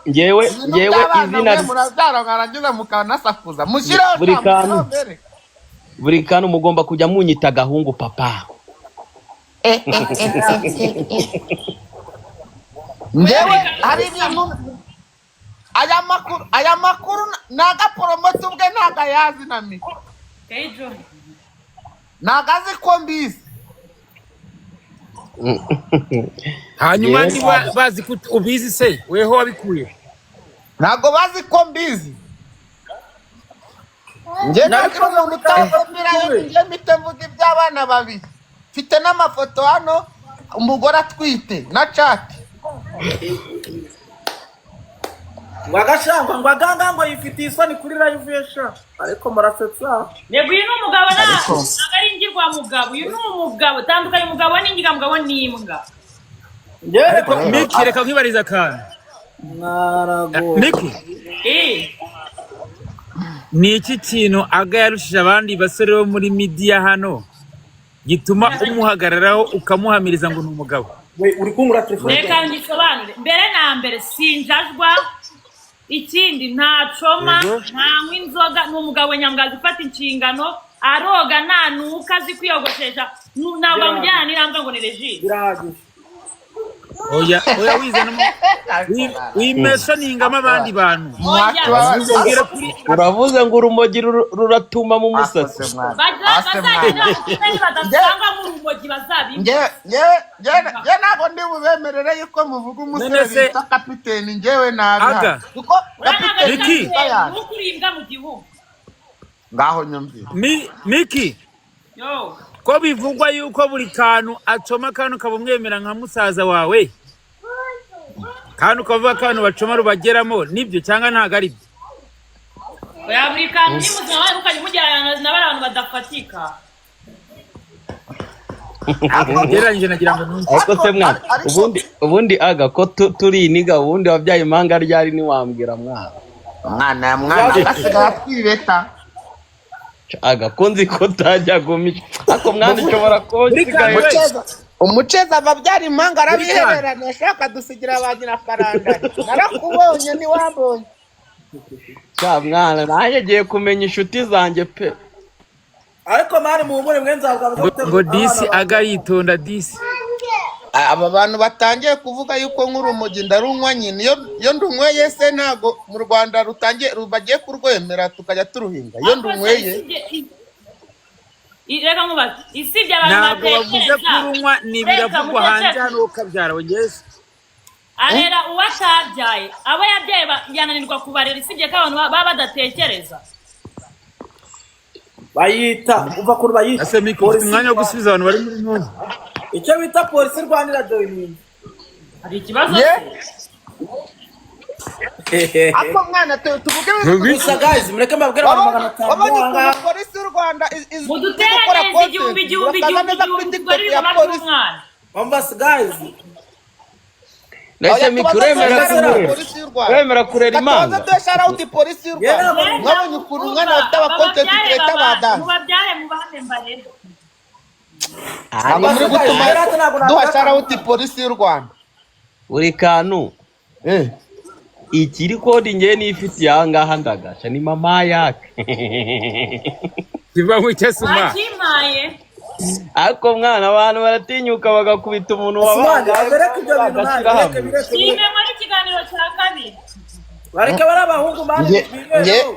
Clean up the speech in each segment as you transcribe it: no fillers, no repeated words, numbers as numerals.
Njyewe ibintu njyewe by'abana izina mwe murabyara mwarangiza mukanasakuza, mushyireho Buri sha, kantu. mushyireho mbere. Buri kantu mugomba kujya munyita gahungu papa. Eh, eh, eh, eh, eh, eh. Njyewe hari ibintu, aya makuru ni agapromote ubwe ntabwo ayazi na mike. Kejo. Ntabwo azi ko mbizi. Hanyuma Yes. niba bazi ko ubizi se, weho wabikuye? Ntabwo bazi ko mbizi. Njye ntabwo umuntu utavumbirayo, njye mpite mvuga iby'abana babiri, mfite n'amafoto hano umugore atwite na chat. Ngo agashangwa, ngo aganga, ngo yifitiye isoni kuri live ye sha, ariko murasetsa. Yego, uyu ni umugabo, Ariko- ntabwo ari ingirwamugabo, uyu ni umugabo. Tandukanye umugabo n'ingirwamugabo n'imbwa. Njyewe Ariko Miki, reka nkwibariza akantu. Mwarago. Miki, Eh. ni iki kintu Aga yarushije abandi basore bo muri media hano gituma umuhagararaho ukamuhamiriza ngo ni umugabo? We, uri kungura telefone? Reka ngisobanure. Mbere na mbere, sinjajwa. Ikindi, ntacoma, ntanywa inzoga, ni umugabo nyamwazi ufata inshingano, aroga, ntanuka, azi kwiyogoshesha. Ntabwo bamujyana n'irambwa ngo ni regisi. Birahagije. Oya oya, wizanamo, wimentioningamo abandi bantu. Ubwira kuri Uravuze ngo urumogi ruratuma mu musatsi. Bazagenda badasangamo urumogi bazabinywa. Njye ntabwo ndi bubemerere yuko muvuga umusore None se- bita kapiteni, njyewe nabiha Aga. kuko Uriya ntabwo ari kapiteni Miki. ni yanjye. Ntukuriye imbwa mu gihugu. Ngaho nyumvire. Miki, Yo. ko bivugwa yuko buri kantu acoma akantu kabumwemera nka musaza wawe, kandi ukavuga akantu bacoma rubageramo, nibyo cyangwa ntabwo ari byo? Oya, buri kantu ni muzima wawe, ntukajya umujyana na bariya bantu badafatika. Ugereranyije, nagira ngo numve. Ariko se mwana, Ariko- ubundi Aga, ko turi iniga, ubundi wabyaye impanga ryari? Ntiwambwira mwana? Mwana, mwana asigaye atwibeta. Aga, ko nzi ko utajya gumisha, ariko mwana ushobora kuba Buri usigaye kantu- Umuceza, umuceza ava abyara impanga arabihererana, ashaka dusigira ba nyirakarandari. Narakubonye, ntiwambonye. Cya mwana, nanjye ngiye kumenya inshuti zanjye pe. Ariko man, muhumure mwe, nzabwa. Ngo disi Aga yitonda disi. Aba bantu batangiye kuvuga yuko nk'urumogi ndarunywa nyine, iyo ndunyweye se, ntabwo mu Rwanda rutangiye bagiye kurwemera tukajya turuhinga iyo ndunyweye? Reka nkubaze, isibye abantu Ntabwo bavuze batekereza kurunywa, ni Reka biravugwa hanze muceceke. hano ukabyara wongeze. Arera uwo atabyaye, abo yabyaye yananirwa kubarera, isibye ko abantu baba badatekereza. Bayita uva kuri bayita Ese Miki, ufite umwanya wo gusubiza abantu bari muri ntuzi? Icyo bita polisi irwanira joyiningi. Hari ikibazo Ye? se? Ako mwana, tuvuge. Gusa guys, mureke mbabwire, abantu 500 Wabonye aha ngaha. ukuntu polisi y'u Rwanda iri gukora Muduteranyirize igihumbi, content, igihumbi, urakaza igihumbi, neza kuri igihumbi, TikTok tugure ya ibigoma polisi. by'umwana. Umva guys. Mbese Oya, Miki, tubanze uremera duhe shout out kurera polisi y'u Rwanda. Uremera kurera Reka tubanze impanga? duhe shout out polisi y'u Rwanda. Yewe. Mwabonye ukuntu umwana bafite aba content creator ba dance. Mubabyare, mubahane, mbarere. Ntabwo muri gutuma duha shout out polisi y'u Rwanda. Buri kantu ikiri kodi ngewe nifitiye aha ngaha ndagasha ni mama yake. Kiva mu cyasuma. Wakimpaye. Ariko mwana, abantu baratinyuka bagakubita umuntu Usman, wabangaye bareke ibyo bintu, man, bagashyira bireke, hamwe. bireke, bireke. Shime muri ikiganiro cya kabiri. Bareke bari abahungu, man, bibereho.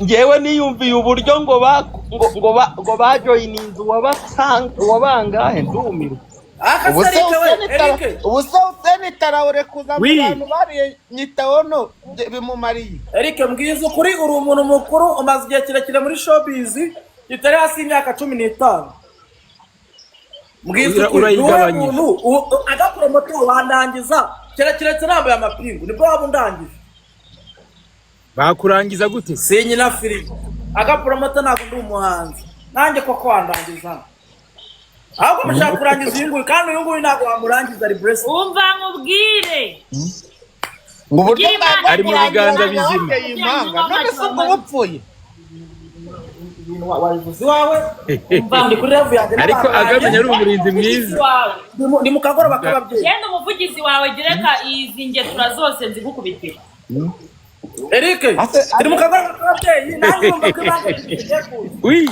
Ngewe niyumviye uburyo ngo ba ngo ngo ba ngo bajoyininze uwabasanga uwabangahe, ndumirwa. Aka Ubu se se Eric we, Hussein Tara- Eric. ubu se Hussein Traoré kuza mu Oui. bantu bariye nyitawono bimumariye? Eric, mbwiza ukuri, uri umuntu mukuru, umaze igihe kirekire muri showbiz kitari hasi y'imyaka 15. Mbwiza ukuri, ni wowe Urayigabanyije. muntu agapromote wandangiza, keretse nambaye amapingu nibwo waba undangije. Bakurangiza gute? Sinyina filime agapromote, ntabwo ndi umuhanzi nanjye koko wandangiza, ahubwo mushaka kurangiza uyu nguyu, kandi uyu nguyu ntabwo wamurangiza, ari blessed. Umva nkubwire. Ngo uburyo Ugira bwa Ari mu biganza bizima. wateye impanga, none se ubwo bupfuye? Ibintu wabivuze iwawe. Ndi kuri level yanjye Ariko n'abantu banjye. agamenya ari umurinzi mwiza. Wawe. Ndi mu kagoroba k'ababyeyi. Genda umuvugizi wawe, gereka izi ngetura zose nzigukubitira. Eric, ndi mu kagoroba k'ababyeyi, nanjye urumva ko impamvu zigiye kuza. Wi.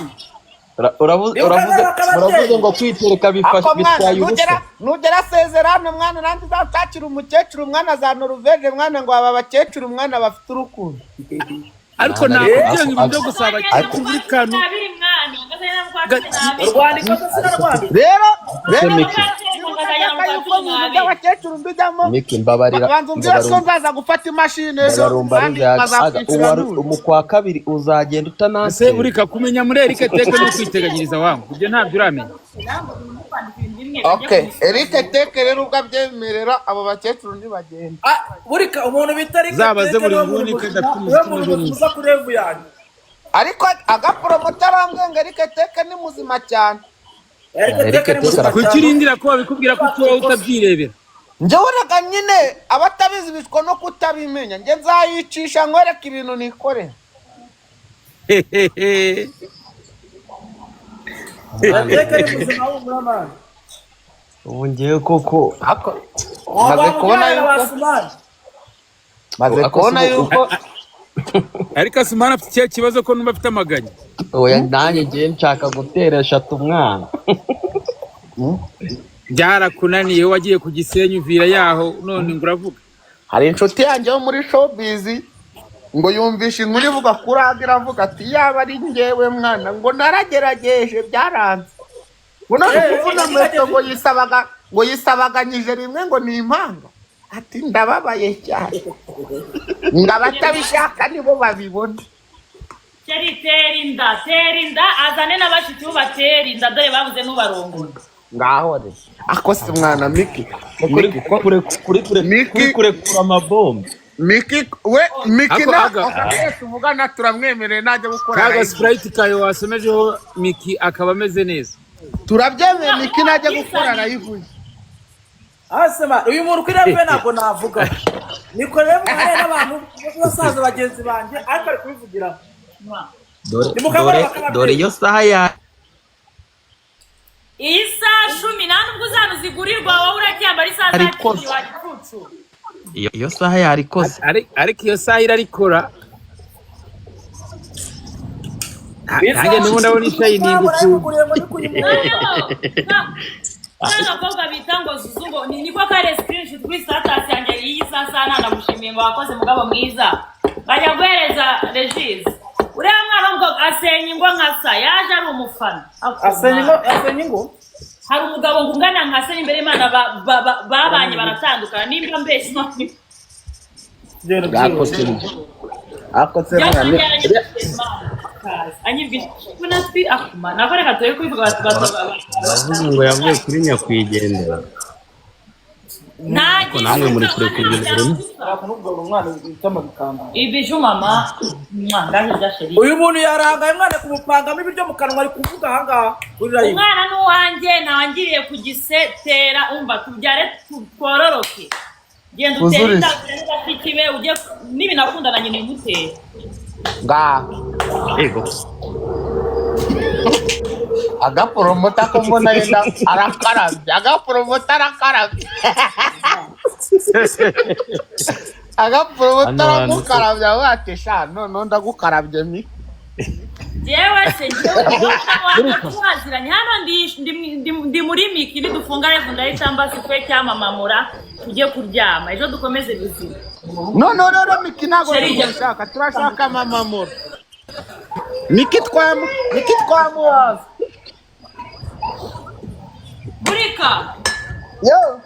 Niba Uravuze ukazana akababyeyi. Muravuze ngo kwitereka bifasha Ako mwana bitwaye nugera ubusa. Nugera sezerano mwana, nanjye uzanshakira umukecuru mwana za Noruveje mwana, ngo aba bakecuru mwana bafite urukundo. Ariko Mwana, nakubwiye ngo ariko ibintu byo gusaba abakecuru buri kantu. Abiri mwana, ngazagenda mu kwa 12. Urwandiko se sinarwanditse? Rero Miki. niba ushaka yuko mu bintu by'abakecuru mbijyamo, Miki, mbabarira. banza umbwire ko Mbabarira. nzaza gufata imashini ejo Mbabarira, kandi mbarira. Aga, nkazakwishyura nure. mu kwa kabiri uzagenda Ese utananse. urika kumenya muri Eric Teke no kwiteganyiriza wangu, ibyo ntabyo uramenya. Okay, Eric Teke rero ubwo abyemerera, abo bakecuru ntibagenda. Ah, burika umuntu bita Eric Zabaze Teke buri niwe nguni muntu ko muzima, idafite niwe umuziki muntu umeze muzima neza. uza kuri level yanjye. Ariko agapromota arambwiye ngo Eric Teke ni muzima cyane. Eric Eric Teke ni Teke muzima Kuki cyane. urindira ko babikubwira ko wowe utabyirebera? Njyewe reka nyine abatabizi bicwa no kutabimenya, njye nzayicisha nkwereke ibintu nikorera. Hehehe. Eric Teke ni muzima w'umuramana. Ubu ngewe koko Ako maze kubona Wamubwira yuko basumani. maze Ako kubona si yuko Ariko Asumani afite ikihe kibazo ko numva afite amaganya? Oya, nanjye ngewe nshaka gutera eshatu umwana. Byarakunaniye, wagiye ku Gisenyi uvira yaho, none ngo uravuga. Hari inshuti yanjye yo muri showbiz ngo yumvishe inkuru ivuga kuri aga, iravuga ati yaba ari njyewe mwana, ngo naragerageje byaranze, ngo none kuvuna muheto ngo yisabaganyije rimwe ngo ni impanga, ati ndababaye cyane, ngo abatabishaka nibo babibona. Chéri, tera inda, tera inda, azane n'abashiki be batera inda, dore babuze n'ubarongora. Ngaho re, ako si mwana Miki. Kuri Miki ko kure kuri kure Miki. Kuri kurekura amabombe. Miki we, Miki Ako na aga aka tuvugana turamwemereye najya gukora kaga live. Sprite kawe wasomejeho Miki akaba ameze neza. Turabyemeye, Miki najya gukora live ye. Asema uyu muntu kuri level ntabwo navuga. Niko level hari n'abantu basaza bagenzi banjye, ariko ari kubivugira. Dore Ni mu kagoroba dore k'ababyeyi. Dore iyo saha ya Iyi saha cumi nta nubwo uzana zigurirwa, wowe uracyambara isaha za Ariko 10 wa gicucu. Iyo saha yarikoze. Ariko iyo saha irarikora. Nanjye ndimo ndabona ishayiningi ukuntu. Nayimuguriye ngo ni kuyimuha. Noneho ka gakobwa bita ngo Zuzu, ngo niko kare screenshot kuri status yanjye iyi saha, nanagushimiye ngo wakoze mugabo mwiza, bajya guhereza Regis uriya mwana w'umukobwa asenya ingo nka sa, yaje ari umufana. Asenya ingo, asenya ingo. Hari umugabo ngo ungana nka se imbere y'Imana babanye baratandukana, nimba mbeshye. Genda. Bwakoze ako se mwana Anyibwira ko natwi akuma nako, reka turi kubivuga. Uravuze ngo yavuye kuri nyakwigendera. Ariko namwe muri kure ku bintu bimwe. Umwana witama bikamba. Ibiju mama, ngaho ibya chéri. Uyu muntu yarangaye umwana kumupangamo ibiryo mu kanwa, ari kuvuga ahangaha kuri live. Umwana n'uwanjye ntawangiriye ku gise, tera umva tubyare twororoke, genda utere Uzurize. inda utere bashiki be, ujye nibinakunda na nyina imutere. Ngaho Yego. Agapromota ko mbona yenda arakarabye, agapromota arakarabye, agapromota Hano hantu aramukarabye, avuga ati sha noneho ndagukarabye mi. Jewe se njyewe tuhaziranye hano ndi muri Miki, nidufunga live ndahita mbasi cyamamamura tujye kuryama, ejo dukomeze buzima. Noneho rero Miki ntabwo Chéri, jya- tumushaka, turashaka mamamura. Miki twamuhaza. Burika. Yo.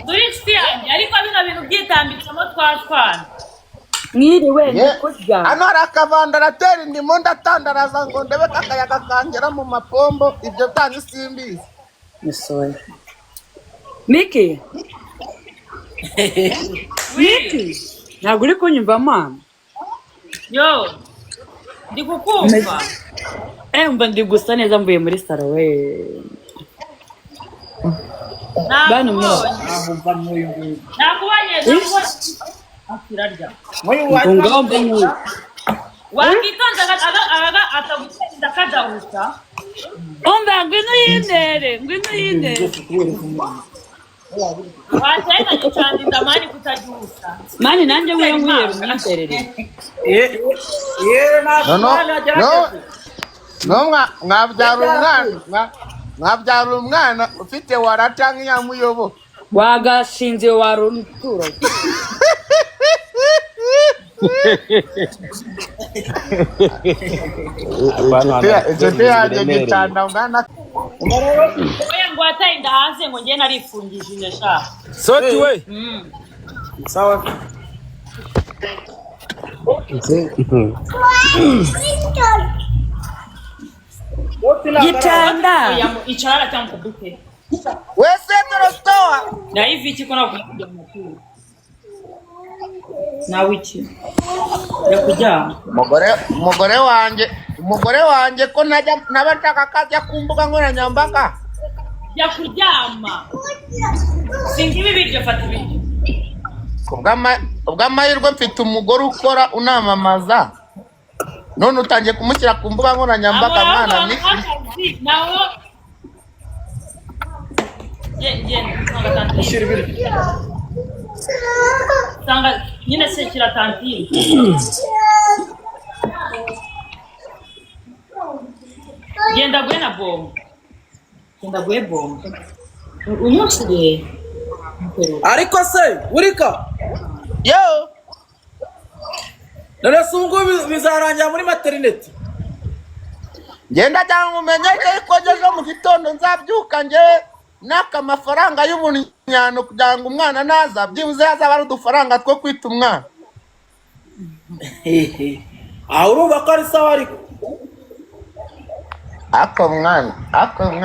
Turi inshuti yanjye, ariko bino bintu byitambitsemo twashwana. Mwiriwe. Ye. Ndikurya. Hano hari akavandarateri, ndimo ndatandaraza ngo ndebe ko akayaga kangera mu mapombo, ibyo byanyu simbizi. Musoya Miki. Miki, ntabwo uri kunyumva mama? Yo, ndi kukumva. Eh, mba ndi gusa neza, mvuye muri salon we. Bana mwe. Nakubonye. Ntabwo nk'uyu nguyu. Nakubonye, nakubonye. Akirarya. Nk'uyu Ngo ngaho mba nk'uyu. Wakitonze atagutsinda akadahusa. Umva, ngwino uyintere, ngwino uyintere. Watenda gicandinda man kutagihusa. Man, nanjye nkwiye nkwihera umwiterere. Yewe, ntabwo No, no, umwana no. yagerageze. No, mwabyara umwana, mwabyara umwana ufite warata nk'iyamuyobo. Wagashinze waruntura. Inshuti yanjye gicanda mwana. Oya, ngo wataye inda hanze, ngo njye narifungishije sha. Soti we. Sawa. Gitanda. Oya, icara cyangwa ukubite. Wese torositowa. Na hivi iki ko nakujya mu maturo nawe iki ya kuryama. Umugore wanjye ko ntajya naba nshaka ko ajya ku mbuga nkoranyambaga. Jya kuryama, singa ibi biryo, fata ibiryo. Kubw'amahirwe mfite umugore ukora unamamaza, none utangiye kumushyira ku mbuga nkoranyambaga mwana ni Akazi naho. Genda sanga tantine. Ushyira ibiryo. Sanga nyine se shyira tantine. Genda guhe na bombo, genda guhe bombo umushyire. Ariko se burika? Yo. None se ubu ngubu bizarangira muri maternité? Ngenda cyangwa umenyeshe yuko ejo mu gitondo nzabyuka nge naka amafaranga y'ubunyano kugira ngo umwana naza byibuze hazaba ari udufaranga two kwita umwana. Aho urumva ko ari sawa ariko. Ako mwana, ako mwana.